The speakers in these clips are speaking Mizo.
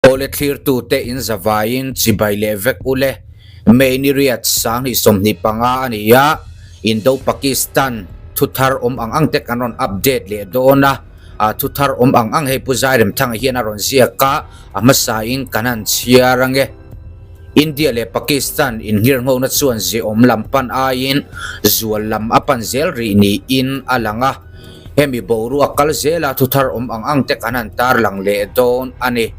Awle thlirtute in zavaiin chibai leh vek ule. May ni riat 2025 a ni a, Indo-Pakistan thuthar awm ang ang te kan rawn update leh dawn a, thuthar awm ang ang hei Pu Zairemthanga hian a rawn ziak a, a hmasain kan han chhiar ange. India leh Pakistan inngirnghona chuan ziaawm lam pan aiin zual lam a pan zel rih niin a lang a. Hemi boruak kal zela thuthar awm ang ang te kan han tarlang leh dawn a ni.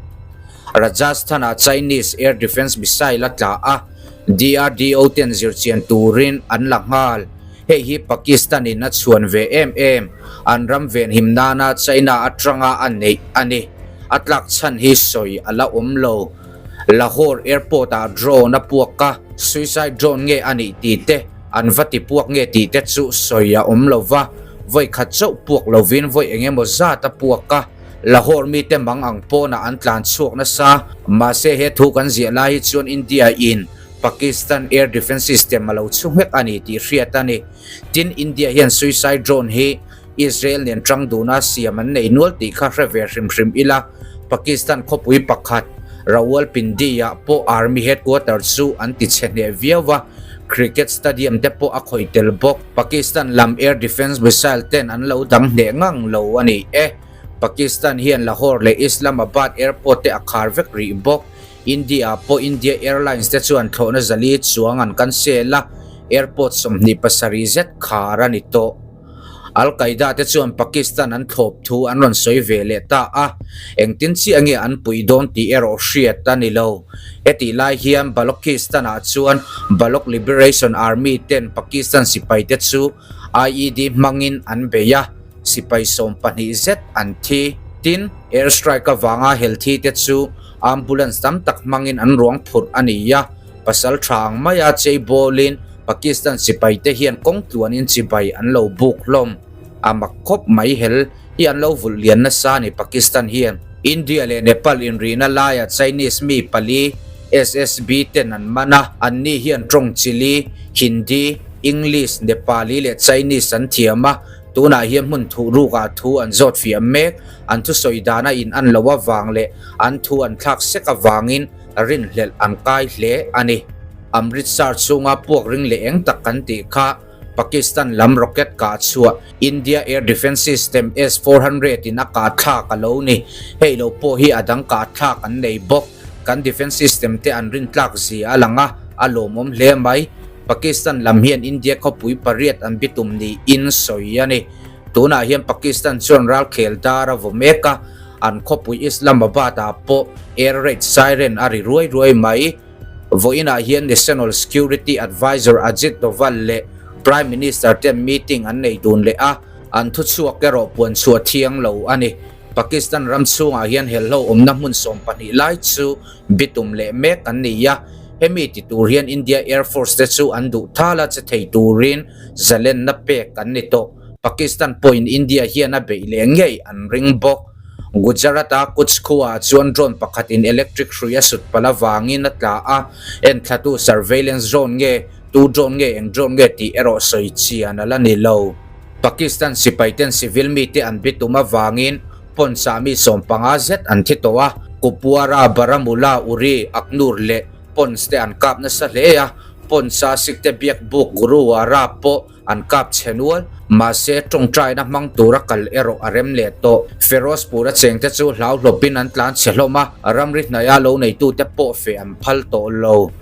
Rajasthan-ah Chinese air defence missile a tla a, DRDO ten zirchian turin an la nghal. Hei hi Pakistan-in a chhuan ve em em, an ram venhim nana China atanga a neih a ni. A tlak chhan hi sawi a la awm lo. Lahore airport-ah drone a puak a, suicide drone nge a nih tih te, An va ti puak nge tih te chu sawi a awm lo va, vawi khat chauh puak lovin vawi eng emaw zat a puak a, Lahore mite mang ang pawnah an tlan chhuak nasa. Mahse he thu kan ziah lai hi chuan India in Pakistan Air Defence System a lo chhu nghek a ni tih hriat a ni. Tin, India hian suicide drone hi Israel nen tang duna siam an nei nual tih kha hre ve hrim hrim ila, Pakistan khawpui pakhat Rawalpindi-ah pawh Army headquarter chu an ti chhe hneh viau a, cricket stadium te pawh a khawih tel bawk. Pakistan lam air defence missile ten an lo dang hneh ngang lo a ni e. Pakistan hian Lahore leh Islamabad airport te a khar vek rih bawk. India-ah pawh India Airlines te chuan thlawhna zali chuang an cancel a, airport 27 zet khar a ni tawh. Al Qaeda te chuan Pakistan an thlawp thu an rawn sawi ve leh ta a, engtin chiah nge an puih dawn tih erawh hriat a ni lo. Hetih lai hian Balochistan ah chuan Baloch Liberation Army ten Pakistan sipai te chu IED hmangin an bei a, sipai 12 zet an thi. Tin, air strike avanga hel thi te chu ambulance tam tak hmangin an ruang phurh a ni a. Pasal tha ang maia chei bawlin Pakistan sipaite hian kawng tluanin chibai an lo buk hlawm. A mak khawp mai hel hi an lo vulh lian nasa ni Pakistan hian. India leh Nepal inrihna laia Chinese mi pali SSB ten an man a, anni hian tawng chili, Hindi, English, Nepali leh Chinese an thiam a, tunah hian hmun thuh rukah thu an zawt fiah mek. An thusawi dana in an lo avang leh an thu an thlak sek avangin rinhlelh an kai hle a ni. Amritsar chhunga puak ring leh eng tak kan tih kha Pakistan lam rocket kah chhuah India Air Defence System S-400 in a kah thlak a lo ni. Hei lo pawh hi a dang kah thlak an nei bawk. Kan defence system te an rintlak zia a lang a, a lawmawm hle mai. Pakistan lam hian India khawpui pariat an bitum niin sawi a ni. Tunah hian Pakistan chuan ralkhel dar a vaw mek a, An khawpui Islamabad-ah pawh air raid siren a ri ruai ruai mai. Vawiinah hian National Security Advisor Ajit Doval leh Prime Minister ten meeting an nei dun leh a, an thuchhuak erawh puan chhuah thiang lo a ni. Pakistan ram chhungah hian helhlo awmna hmun 12 lai chu bitum leh mek an ni a, hemi ti tur hian India Air Force te chu an duh thal a che thei turin zalenna pek an ni tawh. Pakistan pawhin India hian a beih leh ngei an ring bawk. Gujarat-a Kutch khuaah chuan drone pakhatin electric hrui a sut palh avangin a tla a, enthlatu surveillance drone nge, tu drone nge, eng drone nge tih erawh sawi chian a la ni lo. Pakistan sipaiten civil mite an bitum avangin Ponch-ah mi 15 zet an thi tawh a, Kupwara, Baramulla, Uri, Akhnoor leh Ponch te an kap nasa hle a, Ponch-a Sikh te biak buk Gurudwara pawh An kap chhe nual, mahse tawngtaina hmang tura kal erawh a rem leh tawh. Ferozpur a chengte chu hlauhlawpin an tlan chhe hlawm a, ramri hnaia lo neitute pawh feh an phal tawh lo.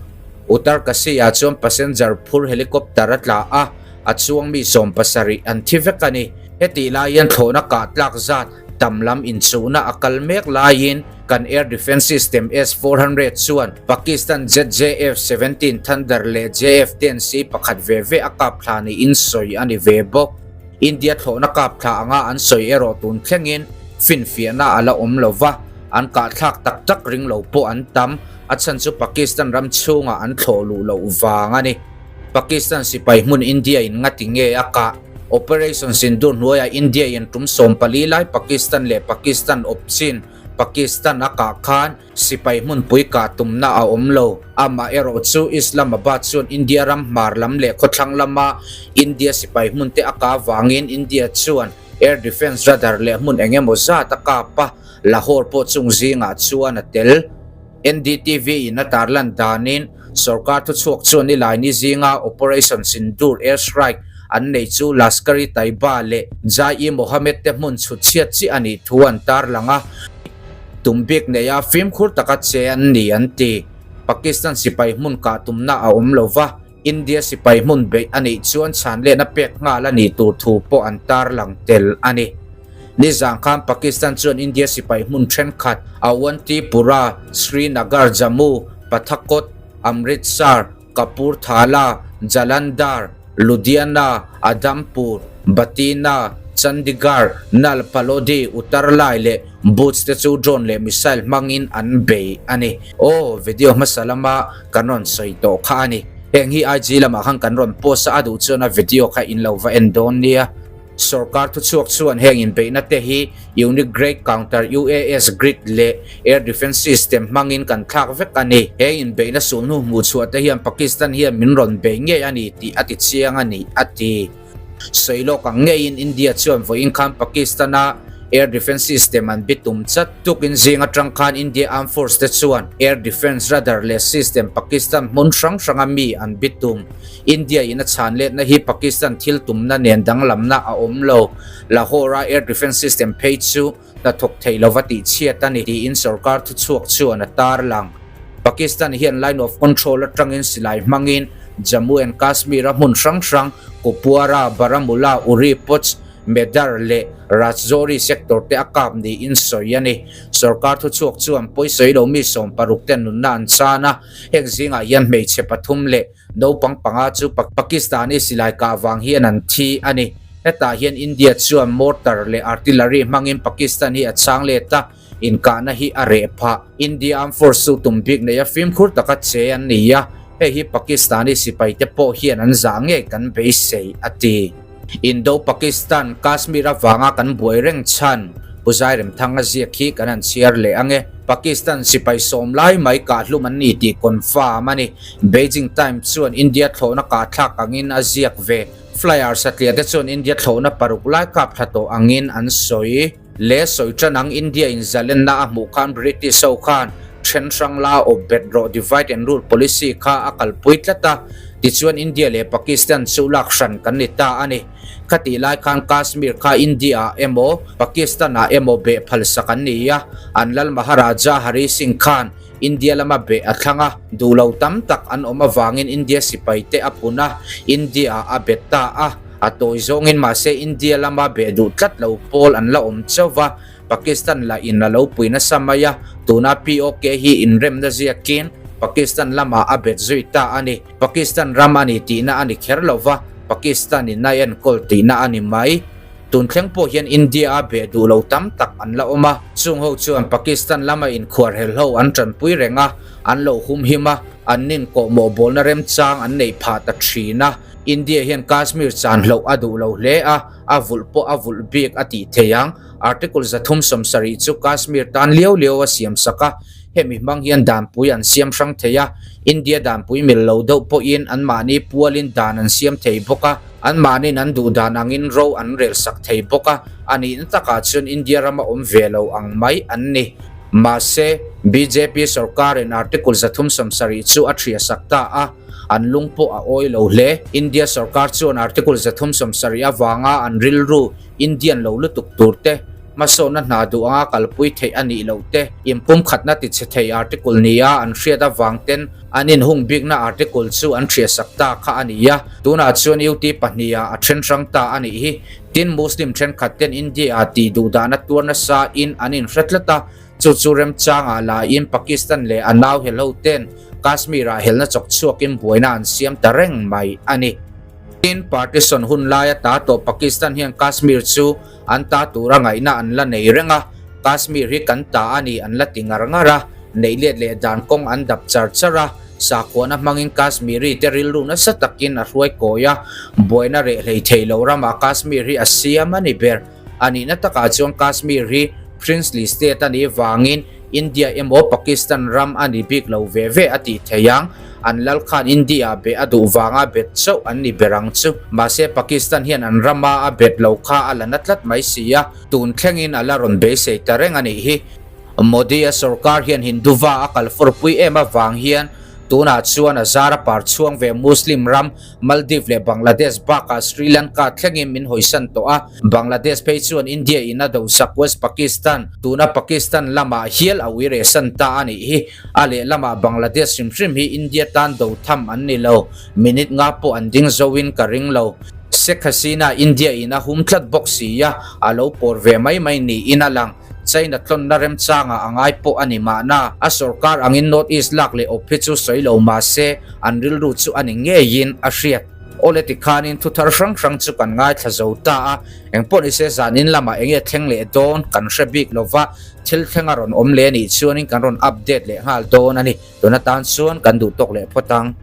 Uttarkashi-ah chuan passenger phur helicopter a tla a, a chuang mi 70 an thi vek a ni. Hetih laiin thlawhna kah tlak zat tam lam inchuhna a kal mek laiin kan air defence system S-400 chuan Pakistan jet JF-17 Thunder leh JF-10C pakhat ve ve a kap thla niin sawi a ni ve bawk. India thlawhna kap thla anga an sawi erawh tun thlengin finfiahna a la awm lo va, an kahthlak tak tak ring lo pawh an tam, a chhan chu Pakistan ram chhungah an thlawh luh loh vang a ni. Pakistan sipai hmun India in ngati nge a kah? Operation Sindoor hnuaiah India in tum 14 lai Pakistan leh Pakistan awp chin Pakistan a kah khan sipai hmunpui kah tumna a awm lo. Amah erawh chu Islamabad chuan India ram hmar lam leh khawthlang lama India sipai hmunte a kah vangin India chuan air defence radar leh hmun eng emaw zat a kap a. Lahore pawh chung zingah chuan a tel. NDTV in a tarlan danin sorkar thuchhuak chuan Nilaini zinga Operation Sindoor air strike an nei chu Lashkar-e-Taiba leh Jaish-e-Mohammed te hmun chhut chhiat chiah a nih thu an tarlang a, tum bik neia fimkhur taka che an ni an ti. Pakistan sipai hmun kah tumna a awm lo va, India sipai hmun beih a nih chuan chhanlehna pek nghal a nih tur thu pawh an tarlang tel a ni. Nizan khan Pakistan chuan India sipai hmun thenkhat Awantipura, Srinagar, Jammu, Pathakot, Amritsar, Kapurthala, Jalandhar, Ludhiana, Adampur, Batina, Chandigarh, Nal Phalodi, Uttarlai leh Bhuj te chu drone leh missile hmangin an bei a ni. Aw, video hmasa lama kan rawn sawi tawh kha a ni. Heng hi IG lamah khan kan rawn post a, a duh chuan a video kha in lo va en dawn nia. Sorkar thuchhuak chuan heng inbeihna te hi Unique Grade Counter UAS Grid leh Air Defence System hmangin kan thlak vek a ni. Heng inbeihna sulhnu hmuh chhuah te hian Pakistan hian min rawn bei ngei a ni tih a ti chiang a ni, a ti. Sawi lawk ang ngeiin India chuan vawiin khan Pakistan-a Air Defence System an bitum chat. Tukin zing atang khan India Armed Force te chuan Air Defence Radar leh System Pakistan hmun hrang hranga mi an bitum. India in a chhan letna hi Pakistan thil tumna nen danglamna a awm lo. Lahore-a Air Defence System phei chu hnathawk thei lova tih chhiat a ni tiin sorkar thuchhuak chuan a tarlang. Pakistan hian Line of Control atangin silai hmangin Jammu and Kashmir-a hmun hrang hrang Kupwara, Baramulla, Uri, Poonch, Medar leh Rajouri sector te a kap niin sawi a ni. Sorkar thuchhuak chuan pawisawi lo mi 16 ten nunna an chan a, heng zingah hian hmeichhe pathum leh Naupang panga chu Pakistani silai kah vang hian an thi a ni. Hetah hian India chuan mortar leh artillery hmangin Pakistan hi a chhang let a, inkahna hi a reh phah. India Armed Force chu tum bik neia fimkhur taka che an ni a, hei hi Pakistani sipaite pawh hian an zah ngei kan beisei, a ti. Indo-Pakistan, Kashmir avanga kan buai reng chhan, Pu Zairemthanga ziak hi kan han chhiar leh ang e. Pakistan sipai sawm lai mai kahhlum an ni tih confirm a ni. Beijing Times chuan India thlawhna kahthlak angin a ziak ve. Flyer satliah te chuan India thlawhna paruk lai kap thla tawh angin an sawi. Le sawi tan ang India in zalenna a hmuh khan British ho khan then hrang la awp bet rawh divide and rule policy kha a kalpui tlat a, tichuan India leh Pakistan chu lak hran kan ni ta a ni. Khatih lai khan Kashmir kha India ah emaw Pakistan ah emaw beh phalsak an ni a, an lal Maharaja Hari Singh khan India lama beh a thlang a, duh lo tam tak an awm avangin India sipai te a pun a, India ah a bet ta a, a tawi zawngin mahse India lama beh duh tlat lo pawl an la awm chauh va, Pakistan lah in a lo pui nasa mai a, tuna POK hi inremna ziakin Pakistan lamah a bet zui ta a ni. Pakistan ram a ni tihna a ni kher lo va, Pakistan in a enkawl tihna a ni mai. Tun thleng pawh hian India a beh duh lo tam tak an la awm a, chung ho chuan Pakistan lama inkhuar hel ho an tanpui reng a, an lo humhim a, an nin kawhmawh bawlna remchang an neih phah ta thin a. India hian Kashmir chan hloh a duh lo hle a, a vulh pawh a vulh bik a tih thei ang. Article 370 chu Kashmir tan liau liau a siam sak a, hemi hmang hian danpui an siam hrang thei a, India danpui mil lo deuh pawhin anmahni pualin dan an siam thei bawk a. Anmahniin an duh dan angin ro an rel sak thei bawk a, a nihna takah chuan India rama awm ve lo ang mai an ni. Mahse, bjp sorkarin Article 370 chu a thria sak ta a, an lung pawh a awi lo hle. India sorkar chuan Article 370 avanga an rilru Indian lo lutuk tur te, hmasawnna hna duh anga kalpui theih a nih loh te, inpumkhatna tichhe thei article nia an hriat avang ten an inhung bikna article chu an hriatsak ta kha a ni a, tunah chuan UT pahniha a then hrang ta a nih hi. Tin, Muslim thenkhat ten India-ah tih duh dahna tuar nasa in an inhre tlat a, chu chu remchangah lain Pakistan leh a nau helho ten Kashmir-ah helna chawk chhuakin buaina an siam ta reng mai a ni. Tin, partition hun laia ta tawh Pakistan hian Kashmir chu An ta tura ngaihna an la nei reng a, Kashmir hi kan ta a ni an la ti ngar ngar a, neih let leh dan kawng an dap char char a, sakhuana hmangin Kashmiri te rilru nasa takin a hruai kawi a, buaina reh hlei thei lo ramah Kashmir hi a siam a ni ber. A nihna takah chuan Kashmir hi princely state a nih vangin India emaw Pakistan ram a ni bik lo ve ve a tih thei ang. An lal khan India be a duh vanga bet chauh an ni ber ang chu. Mahse Pakistan hian an rama a bet lo kha a la na tlat mai si a, tun thlengin a la rawn beisei ta reng a nih hi. Modi a sorkar hian Hinduva a kal fawrpui em avang hian tunah chuan a zar a par chhuang ve Muslim ram Maldives leh Bangladesh bakah Sri Lanka thlengin min hawisan tawh a, Bangladesh phei chuan India in a dosak West Pakistan, tuna Pakistan lamah hial a uirehsan ta a nih hi. A lehlamah Bangladesh hrim hrim hi India tan do tham an ni lo, minute nga pawh an ding zoin ka ring lo. Sheikh Hasina India in a hum tlat bawk si a, a lo pawr ve mai mai niin a lang. China tlawnna remchangah a ngai pawh a ni mahna, a sorkar angin North East lak leh awp hi chu sawi lo mahse an rilru chu a ni ngeiin a hriat. Awle tikhanin thu thar hrang hrang chu kan ngaithla zo ta a, engpawh nise zanin lamah enge thleng leh dawn kan hre bik lova, Thil thleng a rawn awm leh a nih chuanin kan rawn update leh nghal dawn a ni. Tun atan chuan kan duh tawk leh phawt ang.